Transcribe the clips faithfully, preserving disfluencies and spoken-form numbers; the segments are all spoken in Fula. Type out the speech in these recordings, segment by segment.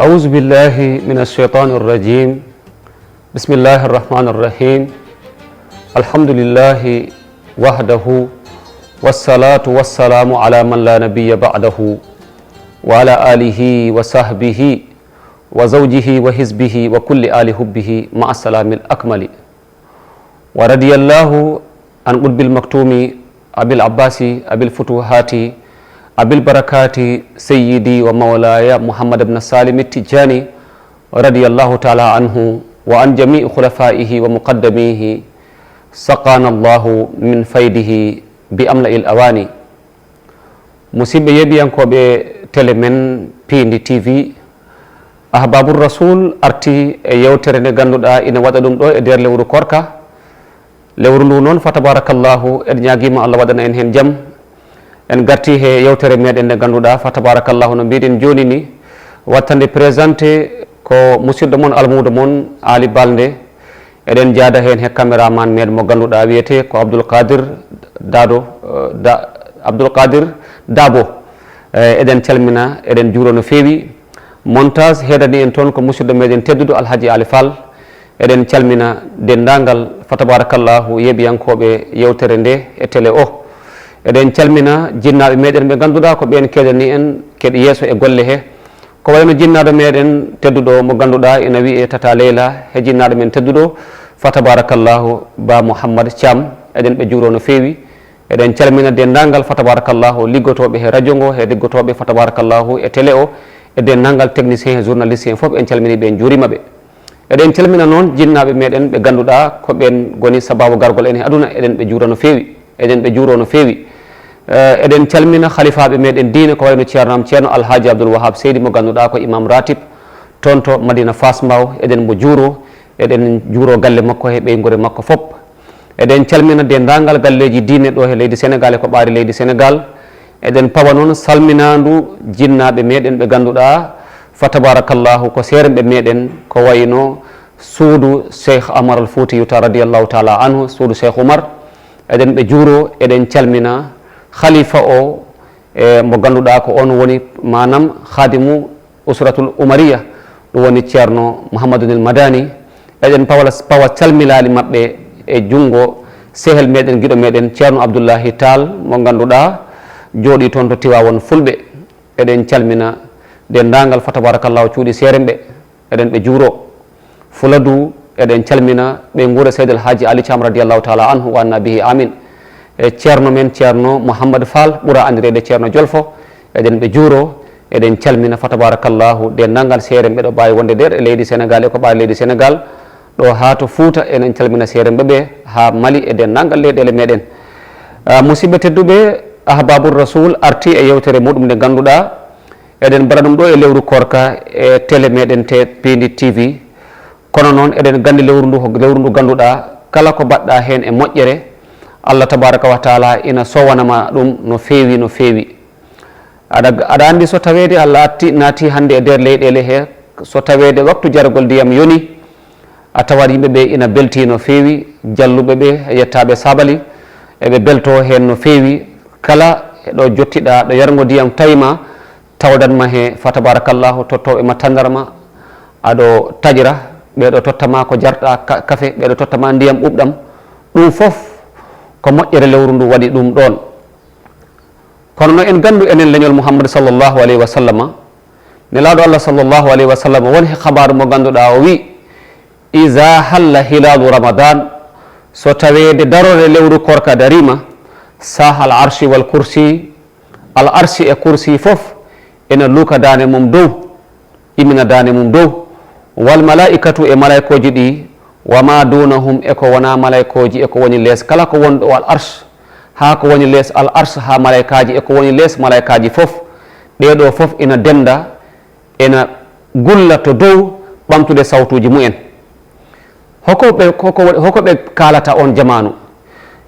أعوذ بالله من الشيطان الرجيم. بسم الله الرحمن الرحيم. الحمد لله وحده، والصلاة والسلام على من لا نبي بعده، وعلى آله وصحبه وزوجه وحزبه وكل آل حبه مع السلام الأكمل. ورضي الله عن قطب المكتوم أبي العباس أبي الفتوحات أبي البركات سيدي ومولاي محمد بن سالم التجاني رضي الله تعالى عنه وعن جميع خلفائه ومقدميه سقانا الله من فيضه بأملأ الأواني. Musidɓe yeeɓiyankooɓe tele men Piindi T V, Ahbabur Rasul arti e yewtere nde ngannduɗaa ina waɗa ɗum ɗo e nder lewru korka. Lewru ndu noon, fa tabarakallahu, en ñaagiima Allah waɗana en heen jam. En ngarti he yewtere meɗen nde ngannduɗaa, fa tabarakallahu, no mbiɗen jooni ni, wattande présenté ko musidɗo mon, almuudo mon, Ali Balde. Eɗen njaada heen he caméraman meɗen mo ngannduɗaa wiyetee ko Abdoul Kadir Dado, eh, Da-, Abdoul Kadir Dabo. Eh, eɗen calmina, eɗen juuro no feewi. Montage heedani en toon ko musidɗo meɗen tedduɗo Alhaji Ali Fall. Eɗen calmina denndaangal, fa tabarakallahu, yeeɓiyankooɓe yewtere nde e télé o. Eɗen calmina jinnaaɓe meɗen ɓe ngannduɗaa ko ɓeen keedani en keɗ yeeso e golle he. Ko wayno jinnaaɗo meɗen tedduɗo mo ngannduɗaa ina wiyee Tata Leyla, he jinnaaɗo men tedduɗo, fa tabarakallahu, Ba Mouhammad Thiam, eɗen ɓe juuro no feewi. Eɗen calmina denndaangal, fa tabarakallahu, liggotooɓe he radio ngo, he liggotooɓe, fa tabarakallahu, e télé o, e denndaangal technicien, he journaliste en fof, en calminii ɓe, en njuuriima ɓe. Eɗen calmina noon jinnaaɓe meɗen ɓe ngannduɗaa ko ɓeen ngoni sabaabu gargol en he aduna, eɗen ɓe juuro no feewi. Eɗen ɓe juuro no feewi. Eh, eɗen calmina halifaaɓe meɗen diine, ko wayno Ceerno am, Ceerno Alhaji Abdoul Wahab Seydi, mo ngannduɗaa ko imam ratib toon to Madina Fass Mbao. Eɗen mo juuro, eɗen juuro galle makko he ɓeynguure makko fof. Eɗen calmina denndaangal galleeji diine ɗo he leydi Senegal e ko ɓaari leydi Senegal. Eɗen pawa noon salminaandu jinnaaɓe meɗen ɓe ngannduɗaa, fa tabarakallahu, ko seeremɓe meɗen, ko wayno suudu Cheikh Amar Al Foutiyou Tall radiyallahu taala anhu, suudu Cheikh Oumar. Eɗen ɓe juuro, eɗen calmina khalifa o, e mo ngannduɗaa ko on woni, maanaam, khadimu Usratul Umariya, ɗum woni Ceerno Mouhamadoul Madani. Eɗen pawa, pawa calminaali maɓɓe e junngo sehel meɗen, giɗo meɗen, Ceerno Abdoullahi Tall, mo ngannduɗaa jooɗii toon to Tiwaawoon Fulɓe. Eɗen calmina denndaangal, fa tabarakallahu, cuuɗi seeremɓe. Eɗen ɓe juuro. Fuladu, eɗen calmina ɓeynguure Seydi Alhaji Ali Thiam radiyallahu taala anhu wa anna bihi amin. E ceerno men, Ceerno Mouhammad Fall, ɓura anndireede Ceerno Jolfo, eɗen ɓe juuro, eɗen calmina, fa tabarakallahu, denndaangal seeremɓe ɗo mbaawi wonde nder e leydi Senegal e ko ɓaari leydi Senegal, ɗo haa to Fuuta, eɗen calmina seeremɓe ɓe haa Mali e denndaangal leyɗeele meɗen. Ah, musidɓe tedduɓe, Ahbabur Rasul arti e yewtere muɗum nde ngannduɗaa, eɗen mbaɗa ɗum ɗo e lewru korka e télé meɗen te Piindi T V. Kono noon, eɗen nganndi lewru ndu ko lewru ndu ngannduɗaa, kala ko mbaɗɗaa heen e moƴƴere, Allah tabaraka wa taala ina sowanama ɗum no feewi, no feewi. Aɗa, aɗa anndi, so taweede Allah atti, naati hannde e nder leyɗeele he, so taweede waktu jargol ndiyam yoni, a tawat yimɓe ɓe ina beltii no feewi, jalluɓe ɓe, yettaaɓe Sabali, eɓe beltoo heen no feewi. Kala e ɗo jottiɗaa, ɗo yarngo ndiyam tawi ma, tawdan ma he, fa tabarakallahu, tottooɓe ma tanndarma, aɗo taƴra, ɓeeɗo totta ma ko jarɗa ka-, kafe, ɓeeɗo totta ma ndiyam ɓuuɓɗam. Ɗum fof ko moƴƴere lewru ndu waɗi ɗum ɗoon. Kono no en nganndu enen leñol Muhammad sallallahu alayhi wa sallama, Nelaaɗo Allah sallallahu alayhi wa sallama, won he khabaaru mo ngannduɗaa o wi: "Iza halla hilalu Ramadan", so taweede darore lewru korka dariima, sahal arshi wal kursi, al arshi e kursi fof ina luuka daande mum dow, imina daande mum dow, wal malaa'ikatu e malaykooji ɗi, wa ma dunahum e ko wonaa malaykooji e ko woni lees kala ko wonɗo al arsh, haa ko woni lees al arsh haa malaykaaji e ko woni lees malaykaaji fof, ɗee ɗoo fof ina dennda, ina ngulla to dow ɓamtude sawtuuji mumen. Hoko ɓe, hoko, hoko ɓe kaalata oon jamaanu?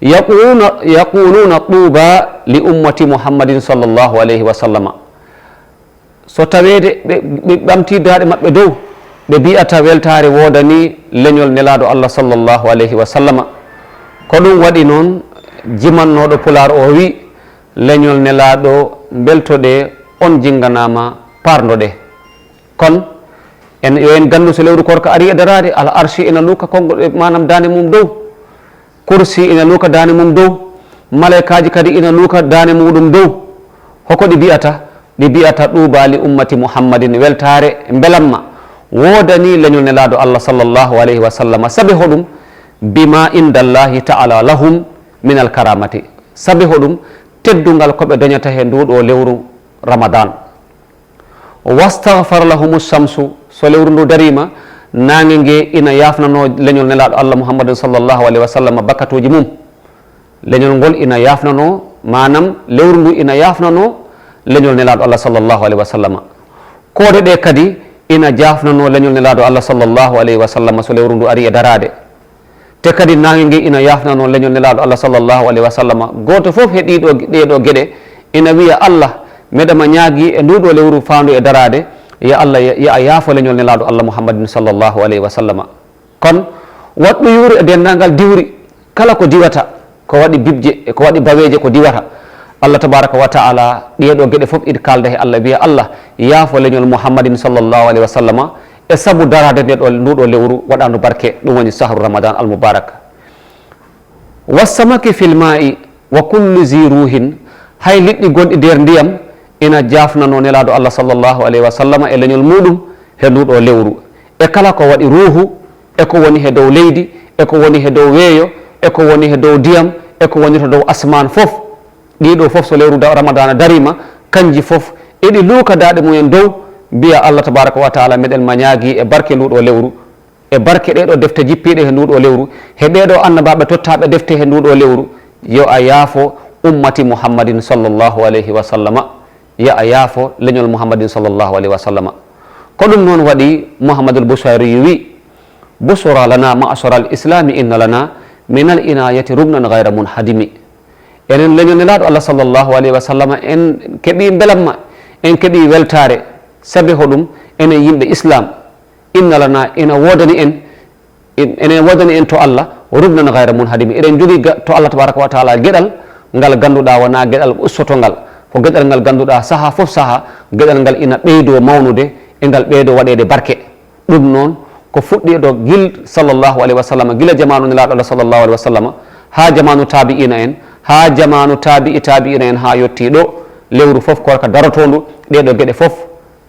Yaquluna, yaquluna: "Tuuba li ummati Muhammadin sallallahu alayhi wa sallama." So taweede ɓe, ɓe ɓamtii daaɗe maɓɓe dow, ɓe mbiyata: "Weltaare woodanii leñol Nelaaɗo Allah sallallahu alayhi wa sallama." Ko ɗum waɗi noon jimannooɗo Pulaar o wi: "Leñol Nelaaɗo mbeltoɗee, on jinnganaama, paarndoɗee." Kon En, yo en nganndu so lewru koorka ari e daraade, al arshi ina luuka konngol, e maanaam daande mum dow. Kursi ina luuka daande mum dow. Malaykaaji kadi ina luuka daande muɗum dow. Hoko ɗi mbi'ata? Ɗi mbi'ata, "Tuuba li ummati Muhammadin", weltaare, mbelamma woodani leñol Nelaaɗo Allah sallallahu alayhi wa sallam. Sabe hoɗum? "Bima indallahi ta'ala lahum min al karamati." Sabe hoɗum? Teddungal ko ɓe dañata he nduuɗo lewru Ramadan. "Wastagfar lahumu shamsu", so lewru ndu dariima, naange nge ina yaafnanoo leñol Nelaaɗo Allah Muhammadin sallallahu alayhi wa sallam bakkatuuji mum. Leñol ngol ina yaafnanoo, maanaam lewru ndu ina yaafnanoo leñol Nelaaɗo Allah sallallahu alayhi wa sallam. Koode ɗe kadi ina jaafnanoo leñol Nelaaɗo Allah sallallahu alayhi wa sallam so lewru ndu ari e daraade. Te kadi naange nge ina yaafnanoo leñol Nelaaɗo Allah sallallahu alayhi wa sallam. Gooto fof he ɗiɗo, ɗeeɗo geɗe ina wiya, "Allah, meɗa ma ñaagi e nduuɗo lewru faandu e daraade, ya Allah, ya, ya a yaafo leñol Nelaaɗo Allah Muhammadin sallallahu alayhi wa sallam." Kon waɗ ɗuyuuru e denndaangal diwri, kala ko diwata, ko waɗi bibje e ko waɗi baweeje ko diwata. Allah tabaraka wa ta'ala, ɗeeɗo geɗe fof iɗi kaalda he Allah, wiya, "Allah, yaafo leñol Muhammadin sallallahu alayhi wa sallama, e sabu daraade nde ɗo, nduɗo lewru waɗaandu barke, ɗum woni sahru Ramadan al mubarak." "Wassamaki fil ma'i wa kulli zi ruhin", hay liɗɗi gonɗi nder ndiyam ina jaafnanoo Nelaaɗo Allah sallallahu alayhi wa sallama e leñol muɗum he nduɗo lewru. E kala ko waɗi ruuhu, e ko woni he dow leydi, e ko woni he dow weeyo, e ko woni he dow ndiyam, e ko woni to dow asmaan fof. Ɗiɗo fof so lewru da-, Ramadana darima, kanji fof eɗi luuka daaɗe mumen dow, mbiya Allah tabaraka wa taala, meɗen ma ñaagi e barke nduɗo lewru, e barke ɗeɗo defte jippiɗe he nduɗo lewru, he ɓeɗo annabaɓe tottaɓe defte he nduɗo lewru, yo a yaafo ummati Muhammadin sallallahu alayhi wa sallama, yo a yaafo leñol Muhammadin sallallahu alayhi wa sallama. Ko ɗum noon waɗi Muhammadul Bushayri wi, "Bushra lana ma'shara al islami inna lana min al inayati ruknan ghayra munhadimi." Enen leñol Nelaaɗo Allah sallallahu alayhi wa sallam, en keɓi mbelamma, en keɓi weltaare. Sabe hoɗum? Enen yimɓe Islam, inna lana, ina woodani en, en-, ene woodani en to Allah, ruknan ghayra munhadimi. Eɗen jogii ga-, to Allah tabaraka wa taala geɗal ngal ngannduɗaa wonaa geɗal ustotongal. Ko geɗal ngal ngannduɗaa saha fof saha, geɗal ngal ina ɓeydo mawnude, e ngal ɓeydo waɗeede barke. Ɗum noon ko fuɗɗiiɗo gil sallallahu alayhi wa sallam, gila jamaanu Nelaaɗo Allah sallallahu alayhi wa sallam, haa jamaanu taabi'iina en, haa jamaanu taabi'i taabi'iina en, haa yettii ɗo lewru fof koorka darotoondu, ɗeɗo geɗe fof,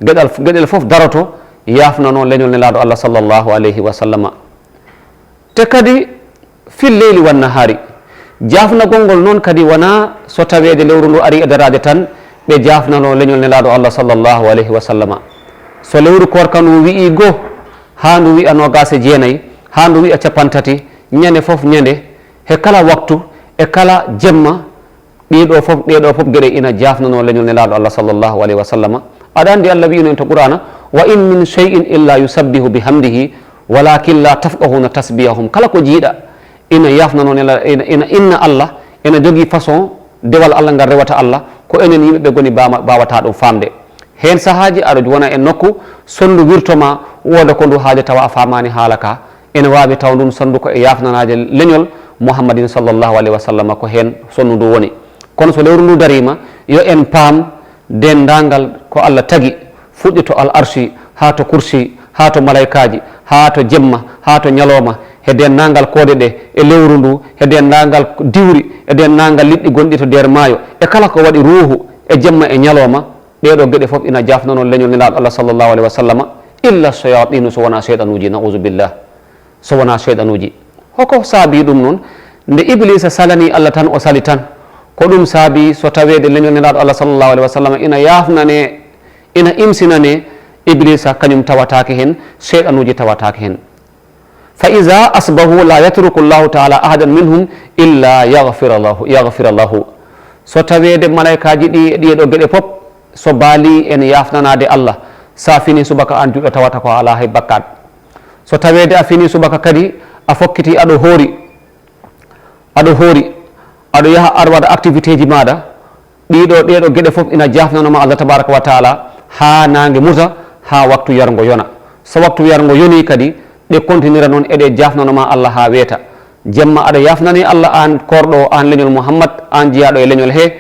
geɗal, geɗel fof daroto, yaafnanoo leñol Nelaaɗo Allah sallallahu alayhi wa sallama. Te kadi fil leyli wan nahari. Jaafnagol ngol noon kadi wonaa so taweede lewru ndu ari e daraade tan ɓe jaafnanoo leñol Nelaaɗo Allah sallallahu alayhi wa sallama. So lewru koorka ndu wi'i go, haa ndu wi'a noogaas e jeenayi, haa ndu wi'a cappanɗe tati, ñande fof ñande, he kala waktu, e kala jemma, ɗiɗo fof, ɗeɗo fof geɗe ina jaafnanoo leñol Nelaaɗo Allah sallallahu alayhi wa sallama. Aɗa anndi Allah wi'ino en to Qur'aana, "Wa in min shay'in illa yusabbihu bihamdihi, walakin la tafqahuna tasbihahum." Kala ko jiiɗa ina yaafnanoo Nela-, ina, ina inna Allah, ina jogii façon dewal Allah ngal rewata Allah, ko enen yimɓe ɓe ngoni bama-, mbaawata ɗum faamde. Heen sahaaji aɗa wona e nokku, sonndu wirto ma, wooda ko ndu haali tawa a faamaani haala ka. Ene waawi tawa ndun sonndu ko e yaafnanaaje leñol Muhammadin sallallahu alayhi wa sallam, ko heen sonndu ndu woni. Kono so lewru ndu dariima, yo en paam denndaangal ko Allah tagi, fuɗɗi to al arshi, haa to kursi, haa to malaykaaji, haa to jemma, haa to ñalooma, he denndaangal koode ɗe, e lewru ndu, he denndaangal diwri, e denndaangal liɗɗi gonɗi to nder maayo, e kala ko waɗi ruuhu e jemma e ñalooma, ɗeɗo geɗe fof ina jaafnanoo leñol Nelaaɗo Allah sallallahu alayhi wa sallama, illa shayatinu, so wonaa seyɗanuuji, na'uzu billah. So wonaa seyɗanuuji. Hoko saabii ɗum noon? Nde Ibliisa salanii Allah tan, o sali tan. Ko ɗum saabii so taweede leñol Nelaaɗo Allah sallallahu alayhi wa sallam ina yaafnanee, ina imsinanee, Ibliisa kañum tawataake heen, seyɗanuuji tawataake heen. "Fa iza asbahu la yatruku Allahu taala ahadan minhum illa yaghfira lahu, yaghfira lahu." So taweede malaykaaji ɗi, ɗiɗo geɗe fof, so baalii en yaafnanaade Allah, so a finii subaka aan juɗɗo tawata ko a alaa hay bakkaat. So taweede a finii subaka kadi, a fokkitii aɗo hoori, aɗo hoori, aɗo yaha aɗa waɗa activité ji maaɗa, ɗiɗo, ɗeɗo geɗe fof ina jaafnanoo ma Allah tabaraka wa taala haa naange muta, haa waktu yarngo yona. So waktu yarngo yonii kadi, ɗe kontinira noon eɗe jaafnanoo ma Allah haa weeta. Jemma aɗa yaafnanii Allah aan koorɗo, aan leñol Muhammad, aan jeyaaɗo e leñol he,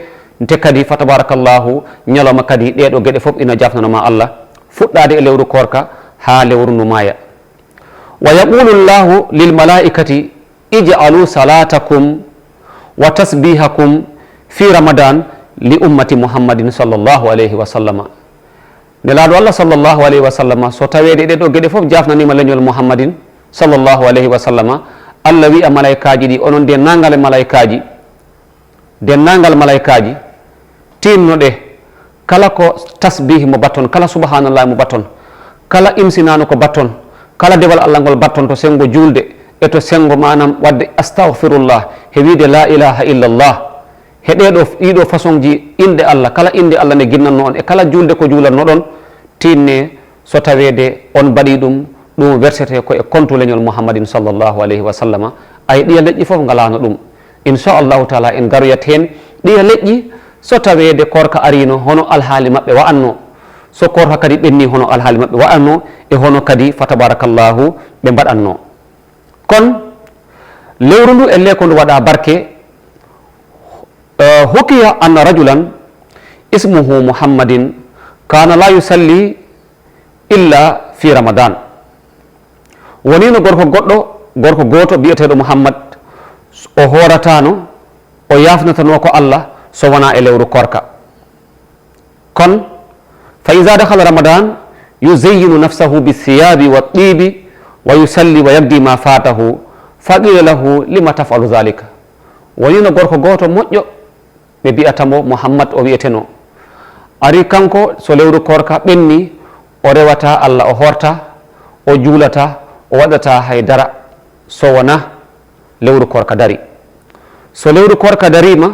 te kadi fa tabarakallahu, ñalawma kadi ɗeɗo geɗe fof ina jaafnanoo ma Allah. Fuɗɗaade e lewru koorka haa lewru ndu maaya. Wa yaqulu Allahu lil malaikati ij'alu salatakum wa tasbihakum fi Ramadan li ummati Muhammadin sallallahu alayhi wa sallama. Nelaaɗo Allah sallallahu alayhi wa sallama, so taweede ɗee ɗoo geɗe fof jaafnaniima leñol Muhammadin sallallahu alayhi wa sallama, Allah wi'a malaykaaji ɗi, onon denndaangal e malaykaaji, denndaangal malaykaaji, tinnoɗee kala ko tasbih mo batton, kala subhanallah mo batton, kala imsinaano ko batton, kala dewal Allah ngol batton to senngo juulde e to senngo maanaam waɗde astaghfirullah, he wi'de la ilaha illallah, he ɗee ɗoo, ɗii ɗoo façon ji innde Allah, kala innde Allah nde ginnanno on e kala juulde ko juulannoɗon, tinnee so taweede on mbaɗii ɗum, ɗum wersete ko e kontu leñol Muhammadin sallallahu alayhi wa sallama. Ay ɗiya leƴƴi fof ngalaano ɗum. Inchallahu taala en garoyat heen ɗiya leƴƴi so taweede koorka ariino hono alhaali maɓɓe wa'anno, so koorka kadi ɓenni hono alhaali maɓɓe wa'anno e hono kadi fa tabarakallahu ɓe mbaɗanno. Kon lewru ndu elle ko ndu waɗa barke. Eh, hukiya anna rajulan ismuhu Muhammadin kana la yusalli illa fi Ramadan. Wonino gorko goɗɗo, gorko gooto biyeteeɗo Muhammad, o hooratano, o yafnatano ko Allah so wona e lewru koorka. Kon fa iza dakhala Ramadan yuzayyinu nafsahu bithiyabi wa tibi wa yusalli wa yaqdi ma fatahu, fa qila lahu lima taf'alu dhalika. Wonino gorko gooto moƴƴo, ɓe mbiyata mo Muhammad o wiyeteno. Ari kanko so lewru koorka ɓenni, o rewata Allah, o horta, o juulata, o waɗata hay dara so wona lewru koorka dari. So lewru koorka darima,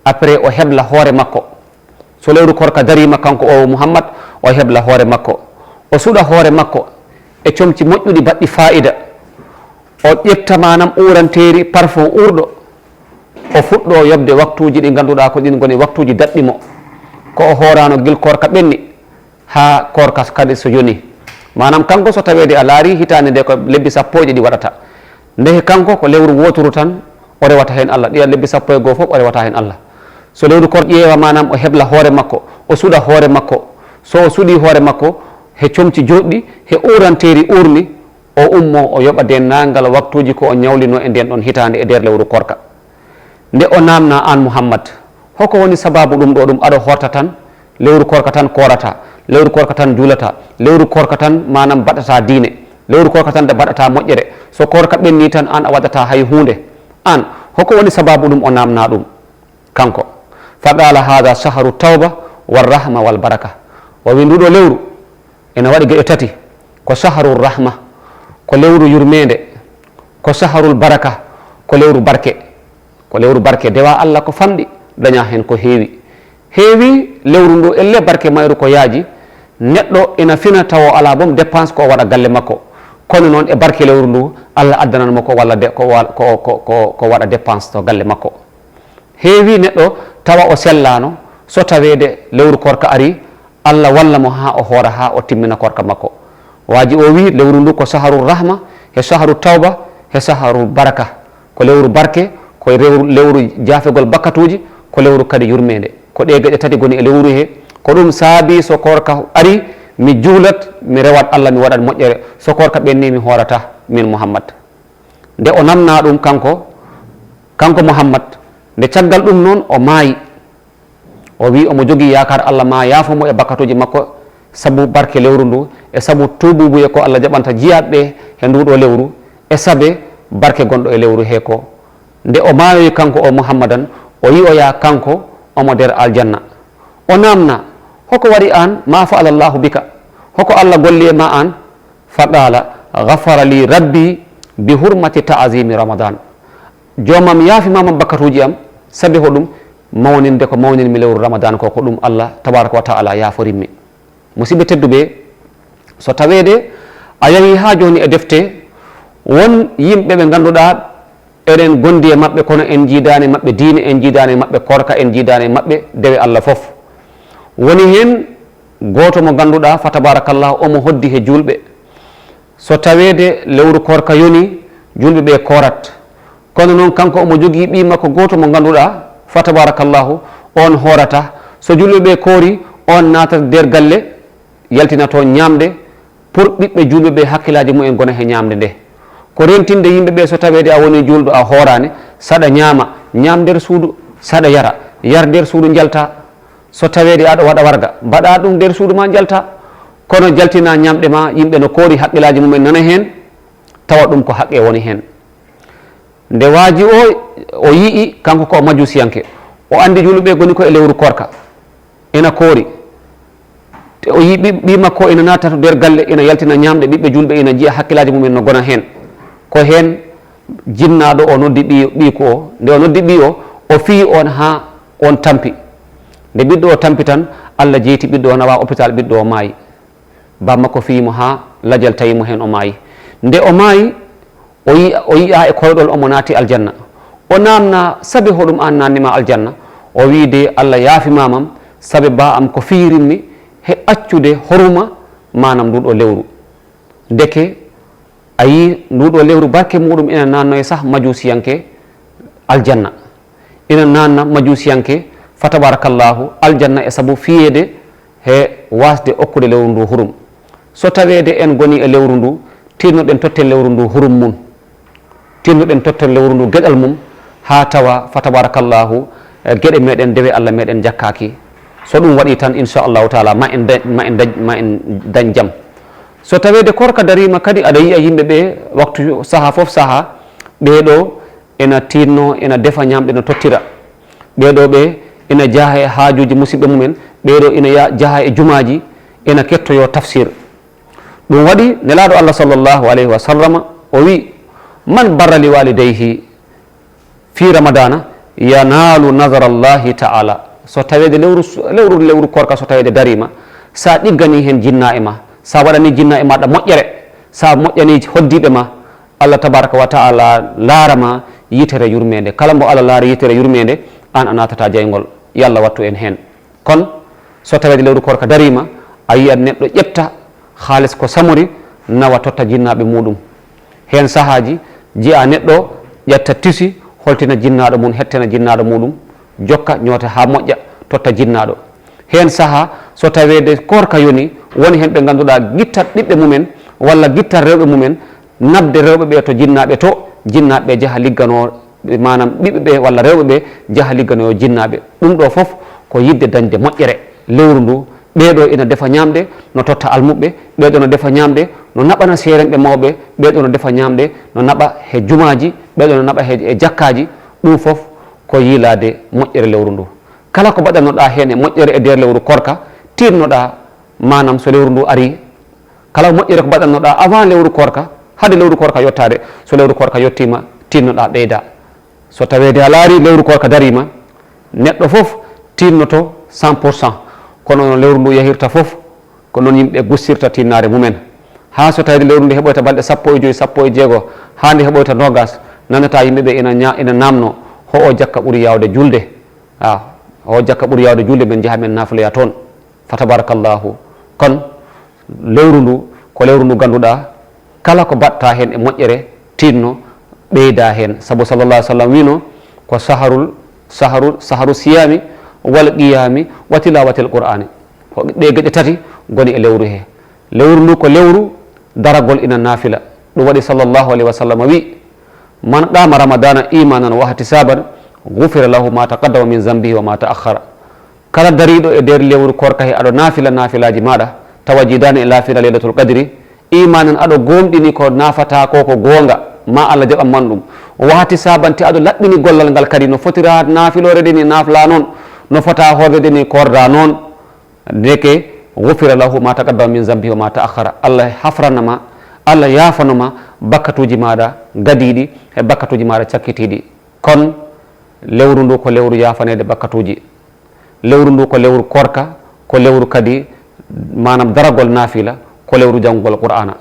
après o hebla hoore makko. So lewru koorka darima kanko o Muhammad, o hebla hoore makko. O suɗa hoore makko e comci moƴƴuɗi baɗɗi faa'ida. O ƴetta maanaam uuranteeri parfum uurɗo. O fuɗɗo yoɓde waktuuji ɗi ngannduɗaa ko ɗin ngoni waktuuji daɗɗi mo. Ko o hoorano gil koorka ɓenni haa koorka kadi so yoni. Maanaam kanko so taweede a laari hitaande nde ko lebbi sappo e ɗiɗi waɗata. Ndehe kanko ko lewru wooturu tan o rewata heen Allah. Ɗiya lebbi sappo e goo fof o rewata heen Allah. So lewru koor ƴeewa maanaam o hebla hoore makko, o suɗa hoore makko. So o suɗi hoore makko he comci jooɗɗi, he uuranteeri uurni, o ummo o yoɓa denndaangal waktuuji ko o ñawlino e ndeen ɗon hitaande e nder lewru koorka. Nde o naamna aan Muhammad, hoko woni sababu ɗum ɗo ɗum aɗa horta tan, lewru koorka tan koorata, lewru koorka tan juulata, lewru koorka tan maanaam baɗata diine, lewru koorka tan mbaɗata moƴƴere, so koorka ɓenni tan aan a waɗata hay huunde. Aan, hoko woni sababu ɗum o naamna ɗum? Kanko. Fa qala hada shahru tawba wa rahma wal baraka. O wi nduɗo lewru ene waɗi geɗe tati, ko shahru rahma, ko lewru yurmeende, ko shahrul baraka, ko lewru barke. Ko lewru barke, dewa Allah ko famɗi, daña heen ko heewi. Heewi lewru ndu, elle barke mayru ko yaaji, neɗɗo ina fina tawa o alaa boom dépense ko o waɗa galle makko. Kono noon e barke lewru ndu, Allah addanan mo ko walla de, ko wa-, ko, ko, ko, ko waɗa dépense to galle makko. Heewi neɗɗo tawa o sellaano, so taweede lewru koorka ari, Allah walla mo haa o hoora, haa o timmina koorka makko. Waaji o wi, lewru ndu ko shaharu rahma, he shaharu tawba, he shaharu baraka. Ko lewru barke, ko lewru, lewru jaafegol bakkatuuji, ko lewru kadi yurmeende. Ko ɗee geɗe tati ngoni e lewru he. Ko ɗum saabi so koorka ari, mi juulat, mi rewat Allah, mi waɗat moƴƴere. So koorka ɓenni, mi hoorata, min Muhammad. Nde o namna ɗum kanko, kanko Muhammad, nde caggal ɗum noon o maayi. O wi omo jogii yaakaar Allah ma yaafo mo e bakkatuuji makko sabu barke lewru ndu, e sabu tuubuubuye ko Allah jaɓanta jiyaaɓe ɓe he nduɗo lewru, e saabe barke gonɗo e lewru he ko. Nde o maayoyi kanko o Muhammadan, o yi'oya kanko omo nder aljanna. O namna, hoko waɗi aan? Ma fa'ala Allahu bika? Hoko Allah golli e ma aan? Fa qala, ghafara li rabbi bi hurmati ta'zimi Ramadan. Joomam yaafimama bakkatuuji am, sabi hoɗum? Mawninde ko mawninmi lewru Ramadan ko, ko ɗum Allah tabaraka wa ta'ala yaaforimmi. Musidɓe tedduɓe, so taweede a yahi haa jooni e defte, won yimɓe ɓe ngannduɗaa eɗen gondi e maɓɓe, kono en njiidaani e maɓɓe diine, en njiidaani e maɓɓe koorka, en njiidaani e maɓɓe dewe Allah fof. Woni heen gooto mo ngannduɗaa, fa tabarakallah, omo hoddi he juulɓe. So taweede lewru koorka yoni, juulɓe ɓe koorat. Kono noon, kanko omo jogii ɓii makko gooto mo ngannduɗaa, fa tabarakallahu, oon hoorata. So juulɓe ɓe koori, oon naatata nder galle, yaltina toon ñaamde, Pour ɓiɓɓe juulɓe ɓe hakkillaaji mumen ngona he ñaamde nde. Ko rentinde yimɓe ɓe, so taweede a woni juulɗo a hooraani, saɗa ñaama, ñaam nder suudu, saɗa yara, yar nder suudu, njalta. So taweede aɗa waɗa warga, mbaɗa ɗum nder suudu ma, njalta. Kono jaltina ñaamɗe ma, yimɓe no koori, hakkillaaji mumen nana heen, tawa ɗum ko haqqe woni heen. Nde waaji o, o yi'i kanko ko o majusiyanke, o anndi juulɓe ngoni ko e lewru koorka, ina koori. Te o yi'i ɓi, ɓii makko ina naata to nder galle, ina yaltina ñaamɗe, ɓiɓɓe juulɓe ina njiya, hakkillaaji mumen no ngona heen. Ko heen jinnaaɗo o noddi ɓii, ɓiiko o. Nde o noddi ɓii o, o fiyi on haa on tampi. Nde ɓiɗɗo o tampi tan, Allah jeyti ɓiɗɗo o, nawa hôpital, ɓiɗɗo o maayi. Baa makko fiyi mo haa lajal tawi mo heen, o maayi. Nde o maayi, o yi-, o yi'a e koyɗol omo naati aljanna. O naamna, "Sabe hoɗum aan naatni ma aljanna?" O wi'i, "De Allah yaafi ma mam, sabe baa am ko fiyirimmi he accude horuma, maanam nduɗo lewru." Ndeke a yii nduɗo lewru barke muɗum ina naatno e sah majusiyanke aljanna. Ina naatna majusiyanke, fa tabarakallahu, aljanna e sabu fiyeede he waasde okkude lewru ndu hurum. So taweede en ngoni e lewru ndu, tinnoɗen totten lewru ndu hurum mum. Tinnoɗen totten lewru ndu geɗal mum, haa tawa, fa tabarakallahu, e geɗe meɗen ndewe Allah meɗen jakkaaki. So ɗum waɗi tan, inchallahu taala, ma en da-, ma en dañ, ma en dañ jam. So taweede koorka dariima kadi, aɗa yiya yimɓe ɓe waktu, saha fof saha, ɓeeɗo ina tiinno, ina defa ñaamɗe, no tottira. Ɓeeɗo ɓe ina jaha e haajuuji musiɓɓe mumen, ɓeeɗo ina ya-, jaha e jumaaji, ina kettoyo tafsir. Ɗum waɗi Nelaaɗo Allah sallallahu alayhi wa sallama o wi, "Man barra li walidayhi fi ramadana yanalu nazara Allahi taala." So taweede lewru, lewru, lewru koorka so taweede dariima, sa ɗiggani heen jinna e ma, sa waɗani jinna e maɗa moƴƴere, sa moƴƴani hoddiiɓe ma, Allah tabaraka wa taala laara ma yitere yurmeende. Kala mbo Allah laari yitere yurmeende, aan a naatata jayngol. Yo Allah wattu en heen. Kono so taweede lewru koorka dariima, a yiyat neɗɗo ƴetta haalis ko samori, nawa totta jinnaaɓe muɗum. Heen sahaaji, jiya neɗɗo ƴetta tisi, holtina jinnaaɗo mum, hettana jinnaaɗo muɗum, jokka, ñoota haa moƴƴa, totta jinnaaɗo. Heen sahaa, so taweede koorka yoni, woni heen ɓe ngannduɗaa gittat ɓiɓɓe mumen walla gittat rewɓe mumen, naɓde rewɓe ɓe to jinnaaɓe to, jinnaaɓe ɓe njaha ligganoo, maanaam ɓiɓɓe ɓe walla rewɓe ɓe njaha ligganoo jinnaaɓe. Ɗum ɗo fof ko yiɗde dañde moƴƴere lewru ndu. Ɓeeɗo ina defa ñaamde, no totta almuɓɓe, ɓeeɗo no defa ñaamde, no naɓana seerenɓe mawɓe, ɓeeɗo no defa ñaamde, no naɓa he jumaaji, ɓeeɗo no naɓa he, e jakkaaji. Ɗum fof ko yiilaade moƴƴere lewru ndu. Kala ko mbaɗannoɗaa heen e moƴƴere e nder lewru koorka, tiinnoɗaa, maanaam so lewru ndu arii, kala moƴƴere ko mbaɗannoɗaa avant lewru koorka, hade lewru koorka yottaade, so lewru koorka yettiima, tiinnoɗaa ɓeyda. So taweede a laari lewru koorka dariima, neɗɗo fof tiinnoto cent pour cent. Kono no lewru ndu yahirta fof, ko noon yimɓe gustirta tiinnaare mumen. Haa so taweede lewru ndu heɓoyta balɗe sappo e joy, sappo e jeego, haa nde heɓoyta noogas, nanata yimɓe ɓe ina ña-, ina naamno, "Ho o jakka ɓuri yaawde julde?" A, "Ho o jakka ɓuri yaawde julde, men njaha men naafiloya toon." Fa tabarakallahu. Kono lewru ndu ko lewru ndu ngannduɗaa kala ko mbaɗta heen e moƴƴere, tiinno, ɓeyda heen. Sabu sallallahu alaihi wa sallam wino ko saharul, saharu, saharu siyami wal qiyami wa tilawatil qur'ani. Ko ɗe geɗe tati ngoni e lewru he. Lewru ndu ko lewru daragol ina naafila. Ɗum waɗi sallallahu alaihi wa sallam wi, "Man qama ramadana imanan wa ihtisaban, ghufira lahu ma taqaddama min zambihi wa ma ta'akhkhara." Kala dariiɗo e nder lewru koorka he aɗo naafila naafilaaji maaɗa, tawa jiidaani e naafila Laylatul Qadri, iimaanan aɗo goomɗini ko naafata ko ko goonga, ma Allah jaɓan man ɗum. Wahtisaaban te aɗo laɓɓini gollal ngal kadi no fotira naafiloore de ni naafla noon, no fota hoorde de ni koorda noon, ndeke, "Ghufira lahu ma taqaddama min zambihi wa ma ta'akhkhara." Allah hafranama, Allah yaafanoma bakkatuuji maaɗa gadiiɗi e bakkatuuji maaɗa cakkitiiɗi. Kon lewru ndu ko lewru yaafaneede bakkatuuji. Lewru ndu ko lewru koorka, ko lewru kadi, maanaam daragol naafila, ko lewru janngugol Qur'aana.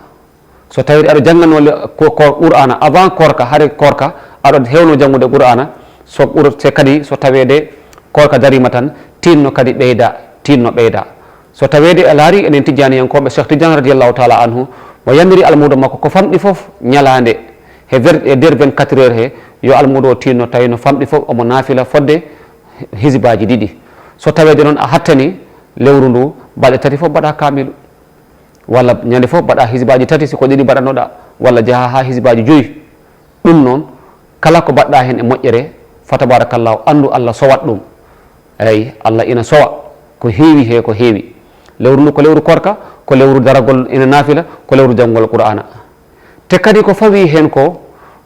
So tawii aɗa janngano le-, ko, ko Qur'aana avant koorka, hare koorka, aɗa hewno janngude Qur'aana, so Qur-, se kadi so taweede koorka dariima tan, tiinno kadi ɓeyda, tiinno ɓeyda. So taweede a laari enen tijjaaniyankooɓe, Cheikh Tidiane radiyallahu taala anhu, mo yamiri almuudo makko ko famɗi fof ñalaande, he ver-, e nder vingt-quatre heures he, yo almuudo o tiinno tawi no famɗi fof omo naafila fodde hizibaaji ɗiɗi. So taweede noon a hattani lewru ndu, balɗe tati fof mbaɗa kaamilu. Walla ñande fof mbaɗa hisbaaji tati, si ko ɗiɗi mbaɗannoɗa, walla jaha haa hisbaaji joyi. Ɗum noon, kala ko mbaɗɗa heen e moƴƴere, fa tabarakallahu, anndu Allah sowat ɗum. Eyi, Allah ina sowa ko heewi he ko heewi. Lewru ndu ko lewru korka, ko lewru daragol ina naafila, ko lewru janngol Qur'aana. Te kadi ko fawi heen ko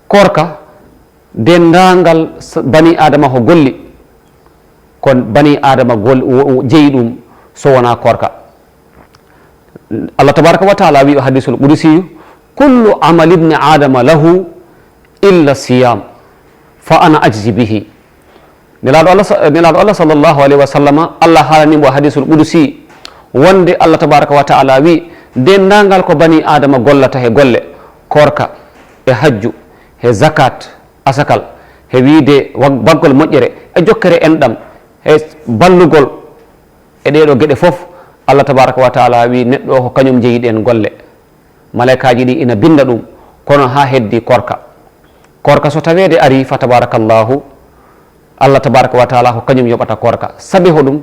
korka, denndaangal s-, bani Aadama ko golli, ko bani Aadama gol-, wo-, wo-, jeyi ɗum so wonaa korka. Allah tabaraka wa taala wi o hadisul qudusiyu, "Kullu amal ibni Adama lahu illa siyam, fa ana ajzi bihi." Nelaaɗo Allah sa-, Nelaaɗo Allah sallallahu alayhi wa sallama, Allah haalani mo hadisul qudusi wonde Allah tabaraka wa taala wi, "Denndaangal ko bani Aadama gollata he golle, korka, e hajju, he zakat, asakal, he wiide wa-, baggol moƴƴere, e jokkere enɗam, e ballugol, e ɗee ɗoo geɗe fof, Allah tabaraka wa taala wi neɗɗo o ko kañum jeyi ɗeen golle." Malaykaaji ɗi ina binnda ɗum, kono haa heddi korka. Korka so taweede arii, fa tabarakallahu, Allah tabaraka wa taala ko kañum yoɓata korka. Sabi hoɗum?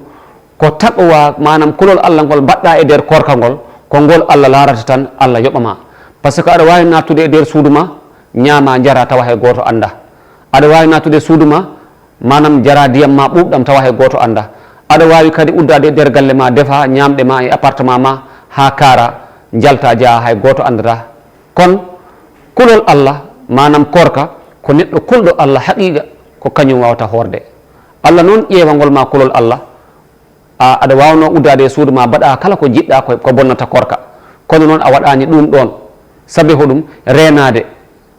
Ko taqwa, maanaam kulol Allah ngol mbaɗɗa e nder korka ngol, ko ngol Allah laarata tan, Allah yoɓa ma. Par ce que aɗa waawi naattude e nder suudu ma, ñaama, njara, tawa hay gooto annda. Aɗa waawi naattude e suudu ma, maanaam jara ndiyam ma ɓuuɓɗam, tawa hay gooto annda. Aɗa waawi kadi uddaade e nder galle ma, defa ñaamɗe ma e appartement ma haa kaara, njalta, njaha, hay gooto anndata. Kon kulol Allah, maanaam korka, ko neɗɗo kulɗo Allah haqiiqa, ko kañum wawata hoorde. Allah noon ƴeewangol ma kulol Allah, a, aɗa waawno uddaade e suudu ma, mbaɗa kala ko njiɗɗa ko, ko bonnata korka. Kono noon a waɗaani ɗum ɗoon. Sabi hoɗum? Reenaade.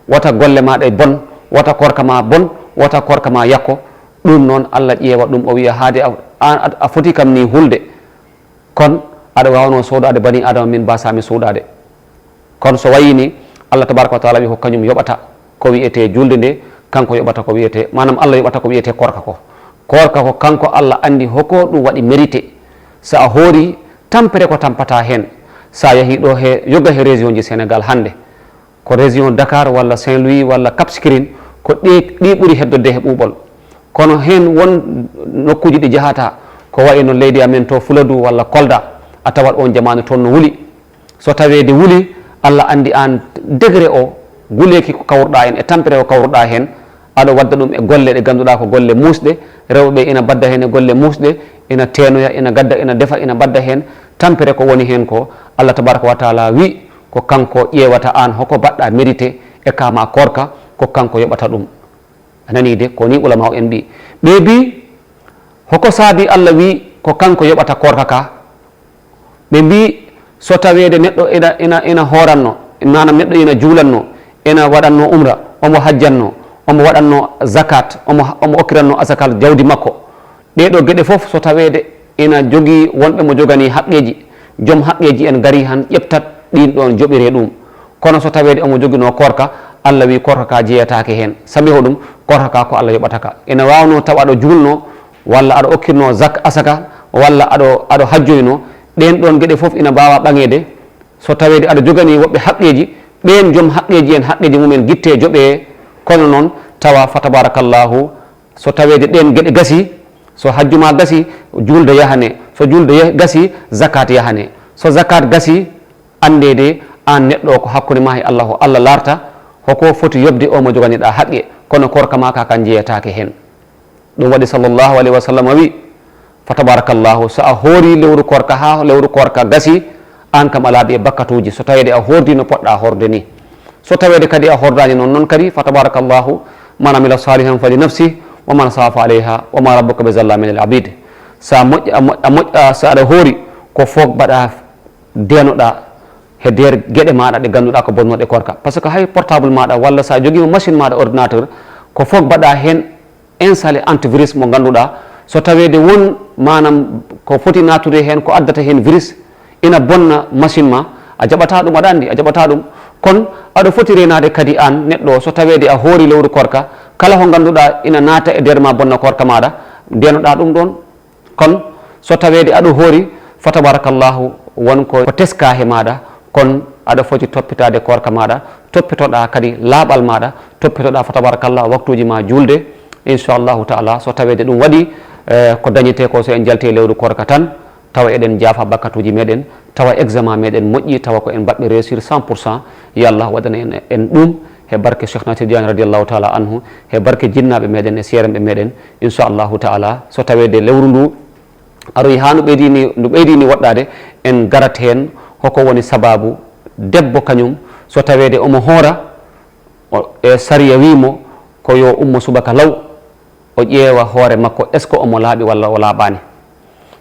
Wata golle maɗa bon, wata korka ma bon, wata korka ma yakko. Ɗum noon Allah ƴeewa ɗum, o wiya, "Haade a, a, a foti kam ni hulde." Kon aɗa waawno soodaade bani Adama min mbasami soodaade. Kon so wayi ni, Allah tabaraka wa taala wi ko kañum yoɓata ko wiyetee julde nde, kanko yoɓata ko wiyetee, maanaam Allah yoɓata ko wiyetee korka ko. Korka ko kanko Allah anndi hoko ɗum waɗi mérité. So a hoori, tampere ko tampata heen. So a yahii ɗo he, yoga he région ji Sénégal hannde, ko région Dakar walla Saint-Louis walla Cap Skirring, ko ɗi, ɗi ɓuri heddorde he ɓuuɓol. Kono heen won nokkuuji ɗi njahata, ko wayi no leydi amen to Fuladu walla Kolda, a tawat oon jamaanu toon no wuli. So taweede wuli, Allah anndi aan degré o, guleeki ko kawruɗaa heen e tampere ko kawruɗaa heen, aɗa wadda ɗum e golle ɗe ngannduɗaa ko golle muusɗe, rewɓe ɓe ina mbadda heen e golle muusɗe, ina teenoya, ina ngadda, ina defa, ina mbadda heen, tampere ko woni heen ko, Allah tabaraka wa taala wi, ko kanko ƴeewata aan hoko mbaɗɗa mérité e ka ma korka, ko kanko yoɓata ɗum. A nanii de, ko ni ulama'u en mbi. Ɓe mbi, hoko saabi Allah wi ko kanko yoɓata korka ka? Ɓe mbi, so taweede neɗɗo ina, ina, ina hooranno, maanaam neɗɗo ina juulanno, ina waɗanno umra, omo hajjanno, omo waɗanno zakat, omo, omo okkiranno asakal jawdi makko. Ɗee ɗoo geɗe fof, so taweede ina jogii wonɓe mo joganii haqqeeji, joom haqqeeji en ngarii han ƴeftat ɗiin ɗoon joɓiree ɗum. Kono so taweede omo joginoo korka, Allah wi korka ka jeyataake heen. Sabi hoɗum? Korka ka ko Allah yoɓata ka. Ina waawnoo tawa aɗa juulnoo, walla aɗa okkirnoo zak-, asaka, walla aɗa, aɗa hajjoynoo. Ɗeen ɗoon geɗe fof ina mbaawa ɓaŋeede. So taweede aɗa joganii woɓɓe haqqeeji, ɓeen joom haqqeeji en, haqqeeji mum en ngittee, joɓee. Kono noon tawa fa tabarakallahu, so taweede ɗeen geɗe gasii, so hajju ma gasii, juulde yahanee. So juulde yah-, gasii, zakat yahanee. So zakat gasii, anndeede aan neɗɗo o ko hakkunde ma e Allah, o Allah laarta hoko foti yoɓde o mo joganiɗaa haqqe, kono korka ma ka kan jeyataake heen. Ɗum waɗi sallallahu alayhi wa sallam wi, fa tabarakallahu, so a hoori lewru korka haa lewru korka gasi, aan kam a laaɓi e bakkatuuji, so taweede a hoordii no poɗɗa hoorde ni. So taweede kadi a hoordaani noon, noon kadi, fa tabarakallahu, man amila salihan fali nafsi, wa man asaa fa alayha, wa ma rabbuka bi zallamin lil abid. So a moƴƴa, a moƴ-, a moƴƴa, so aɗa hoori, ko fof mbaɗa, deenoɗa he nder geɗe maɗa ɗe ganduɗa ko bonnoɗe korka. Par ce que hay portable maɗa, walla sa jogiima machine maɗa, ordinateur, ko fof mbaɗa heen installé antivirus mo ganduɗa, so taweede won, maanaam, ko foti natude heen, ko addata heen virus, ina bonna machine ma, a jaɓata ɗum, aɗa anndi a jaɓata ɗum. Kono aɗa foti reenaade kadi aan neɗɗo o, so taweede a hoori lewru korka, kala ko ganduɗa ina naata e nder ma bonna korka maɗa, ndenoɗa ɗum ɗon. Kono so taweede aɗa hoori, fa tabarakallahu, won ko, ko teska he maɗa, kono aɗa foti toppitaade korka maɗa, toppitoɗa kadi laaɓal maɗa, toppitoɗa, fa tabarakallah, waktuuji ma juulde. Inchallahu taala, so taweede ɗum waɗi, eh, ko dañete ko, so en jalti e lewru korka tan, tawa eɗen jaafa bakkatuuji meɗen, tawa examen meɗen moƴƴi, tawa ko en baɗɓe réussir cent pour cent. Yo Allah waɗana en, en ɗum he barke Cheikh Nasir Diagne radiallahu taala anhu, he barke jinnaaɓe meɗen e seerenɓe meɗen, inchallahu taala. So taweede lewru ndu aroyi haa ndu ɓeydini, ndu ɓeydini woɗɗaade, en garat heen hoko woni sababu debbo kañum, so taweede omo hoora, o, e sariya wii mo ko yo ummo subaka law, o ƴeewa hoore makko, est ce que omo laaɓi walla o laaɓaani?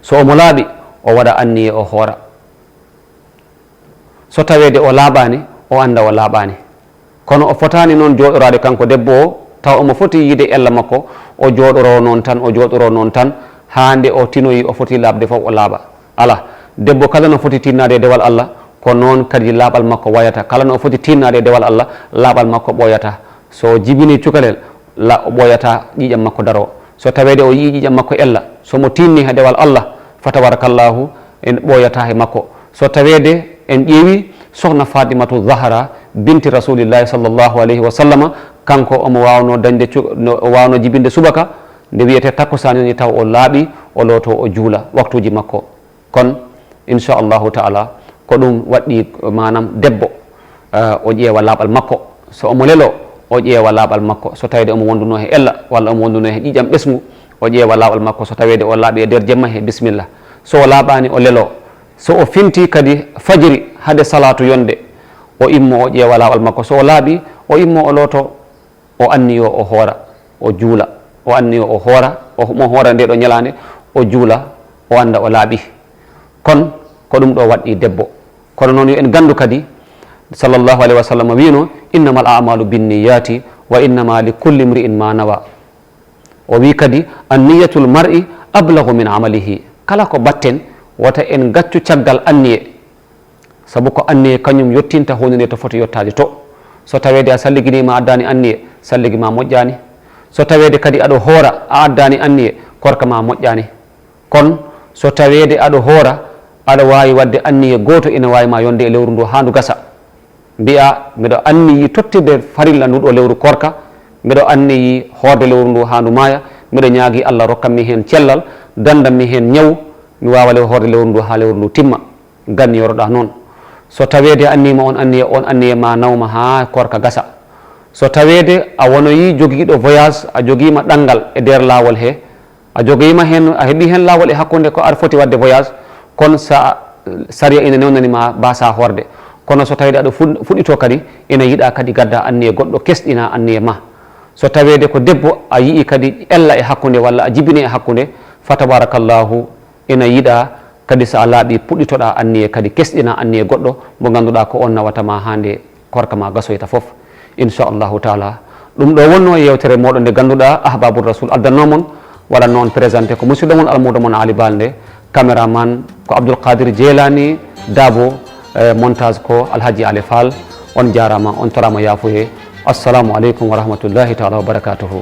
So omo laaɓi, o waɗa anniye o hoora. So taweede o laaɓaani, o annda o laaɓaani. Kono o fotaani noon jooɗoraade kanko debbo o, tawa omo foti yiide ella makko, o jooɗoroo noon tan, o jooɗoroo noon tan, haa nde o tinoyi o foti laaɓde fof o laaɓa. Alaa, debbo kala no foti tinnaade e dewal Allah, ko noon kadi laaɓal makko wayata. Kala no o foti tinnaade e dewal Allah, laaɓal makko ɓooyata. So o jibinii cukalel, la o ɓooyata ƴiiƴam makko daroo. So taweede o yi'ii ƴiiƴam makko ella, so mo tinni he dewal Allah, fa tabarakallahu, en ɓooyata he makko. So taweede en ƴeewi sohna Fatimatu Zahra binti Rasulillahi sallallahu alayhi wa sallama, kanko omo waawno dañde cu-, no, o waawno jibinde subaka, nde wiyetee takkusaan yoni taw o laaɓi, o looto o juula waktuuji makko. Kon, inchallahu taala, ko ɗum waɗɗi maanaam debbo, eh, o ƴeewa laaɓal makko. So omo lelo, o ƴeewa laaɓal makko. So taweede omo wonduno he ella, walla omo wonduno he ƴiiƴam ɓesngu, o ƴeewa laaɓal makko. So taweede o laaɓi e nder jemma he, bisimilla. So o laaɓaani, o lelo. So o finti kadi fajiri hade salaatu yonde, o immo o ƴeewa laaɓal makko. So o laaɓi, o immo o looto, o anniyo o hoora, o juula. O anniyo o hoora, o, mo hoora nde ɗo ñalaande, o juula, o annda o laaɓi. Kon, ko ɗum ɗo waɗɗi debbo. Kono noon yo en gandu kadi, sallallahu alayhi wa sallam wiino, "Innamal a'malu binniyati, wa innama li kulli imri'in ma nawa." O wii kadi, "Anniyatul mar'i ablagu min amalihi." Kala ko batten, wota en gaccu caggal anniye. Sabu ko anniye kañum yottinta huunde nde to foti yottaade to. So taweede a salliginiima a addaani anniye, salligi ma moƴƴaani. So taweede kadi aɗa hoora a addaani anniye, korka ma moƴƴaani. Kon so taweede aɗa hoora, aɗa waawi waɗde anniye gooto ina waawi ma yonde e lewru ndu haa ndu gasa. Mbiya, mbeɗo anniyi tottirde farilla ndu ɗo lewru korka, mbeɗo anniyi hoorde lewru ndu haa ndu maaya, mbeɗo ñaagi Allah rokkan mi heen cellal, dandan mi heen ñaw, mi waawa lew-, hoorde lewru ndu haa lewru ndu timma. Ganniyoroɗaa noon. So taweede a anniima on anniya, on anniya ma nawma haa koorka gasa. So taweede a wonoyii jogiiɗo voyage, a jogiima ɗanngal e nder laawol hee, a jogiima heen, a heɓii heen laawol e hakkunde ko aɗa foti waɗde voyage, kono sa, sariya ina newnani ma mbaasaa hoorde. Kono so taweede aɗa fuɗ-, fuɗɗitoo kadi, ina yiɗaa kadi ngaddaa anniya goɗɗo, kesɗinaa anniya ma. So taweede ko debbo, a yiyii kadi ella e hakkunde walla a jibinii e hakkunde, fa tabarakallahu, ina yiɗaa kadi so a laaɓii puɗɗitoɗaa anniye kadi kesɗinaa anniye goɗɗo mo ngannduɗaa ko on nawata ma haa nde koorka ma gasoyta fof, inchallahu taala. Ɗum ɗo wonno e yewtere moɗon nde ngannduɗaa Ahbabur Rasul addannoo mon, waɗannoo on présenté ko musidɗo mon almuudo mon Ali Balde, caméraman ko Abdoul Qadir Jeelani Dabo, e montage ko Alhaji Ali Fall. On jaaraama, on toraama yaafuye. Assalamu aleykum wa rahmatullahi taala wa barakatuhu.